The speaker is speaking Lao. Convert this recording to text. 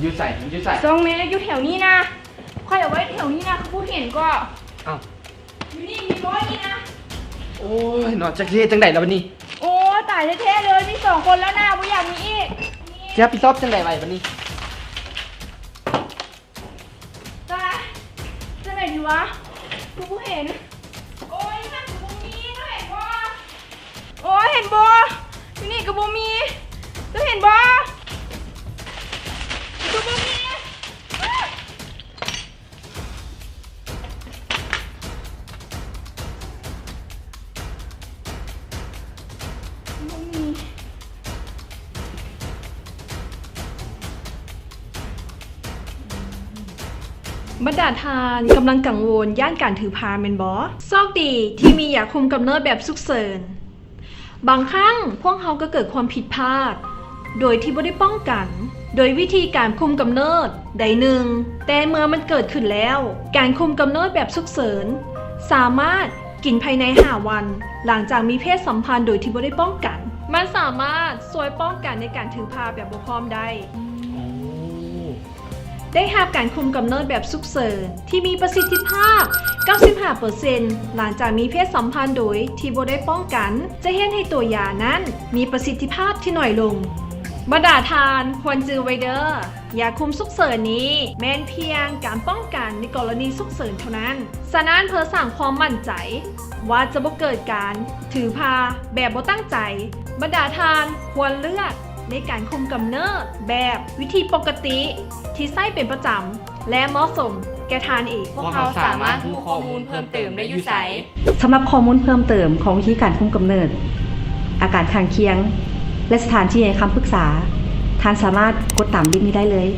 ຢູ່ໃສ? ມັນຢູ່ໃສ? ຊ່ອງແມ່ ຢູ່ແຖວນີ້ນະ. ຂ້ອຍເອົາໄວ້ແຖວນີ້ນະ ຄືບໍ່ເຫັນກໍ. ເອົ້າ ຢູ່ນີ້ມີບໍ່ນີ້ນະ? ໂອ້ຍເນາະ ຈັກຊິເຮັດຈັ່ງໃດລະບັດນີ້. ໂອ້ຍ ຕາຍແທ້ໆເລີຍ ມີສອງຄົນແລ້ວນະ ບໍ່ຢາກມີອີກ. ຊິຮັບຜິດຊອບຈັ່ງໃດໄວ້ບັດນີ້? ຕາຍ ຈັ່ງໃດດີວະ? ຄືບໍ່ເຫັນ. ໂອ້ຍ ຢູ່ຫັ້ນກໍບໍ່ມີ ເຈົ້າເຫັນບໍ່? ໂອ້ຍ ເຫັນບໍ່? ຢູ່ນີ້ກໍບໍ່ມີ ເຈົ້າເຫັນບໍ່? ຄືບໍ່ມີ. ບັນດາທ່ານກຳລັງກັງວົນຢ້ານການຖືພາແມ່ນບໍ່? ໂຊກດີທີ່ມີຢາຄຸມກຳເນີດແບບສຸກເສີນ. ບາງຄັ້ງພວກເຮົາກໍເກີດຄວາມຜິດພາດໂດຍທີ່ບໍ່ໄດ້ປ້ອງກັນ ໂດຍວິທີການຄຸມກຳເນີດໃດໜຶ່ງ, ແຕ່ເມື່ອມັນເກີດຂຶ້ນແລ້ວ, ການຄຸມກຳເນີດແບບສຸກເສີນສາມາດກິນພາຍໃນຫ້າວັນຫຼັງຈາກມີເພດສຳພັນໂດຍທີ່ບໍ່ໄດ້ປ້ອງກັນ. ມັນສາມາດຊ່ວຍປ້ອງກັນໃນການຖືພາແບບບໍ່ພ້ອມໄດ້. ໄດ້ຮັບການຄຸມກຳເນີດແບບສຸກເສີນທີ່ມີປະສິດທິພາບເກົ້າສິບຫ້າເປີເຊັນ ຫຼັງຈາກມີເພດສຳພັນໂດຍທີ່ບໍ່ໄດ້ປ້ອງກັນ ຈະເຮັດໃຫ້ຕົວຢານັ້ນມີປະສິດທິພາບທີ່ໜ້ອຍລົງ. ບັນດາທ່ານຄວນຈື່ໄວ້ເດີ້, ຢາຄຸມສຸກເສີນນີ້ແມ່ນພຽງການປ້ອງກັນໃນກໍລະນີສຸກເສີນເທົ່ານັ້ນ. ສະນັ້ນ ເພື່ອສ້າງຄວາມໝັ້ນໃຈວ່າຈະບໍ່ເກີດການຖືພາແບບບໍ່ຕັ້ງໃຈ, ບັນດາທ່ານຄວນເລືອກ ໃນການຄຸມກຳເນີດແບບວິທີປົກກະຕິທີ່ໃຊ້ເປັນປະຈຳ ແລະ ເໝາະສົມແກ່ທ່ານເອງ. ພວກເຮົາສາມາດຮູ້ຂໍ້ມູນເພີ່ມເຕີມໄດ້ຢູ່ໃສ? ສຳລັບຂໍ້ມູນເພີ່ມເຕີມຂອງວິທີການຄຸມກຳເນີດ, ອາການຂ້າງຄຽງ ແລະ ສະຖານທີ່ໃຫ້ຄຳປຶກສາ, ທ່ານສາມາດກົດຕາມລິ້ງນີ້ໄດ້ເລີຍ.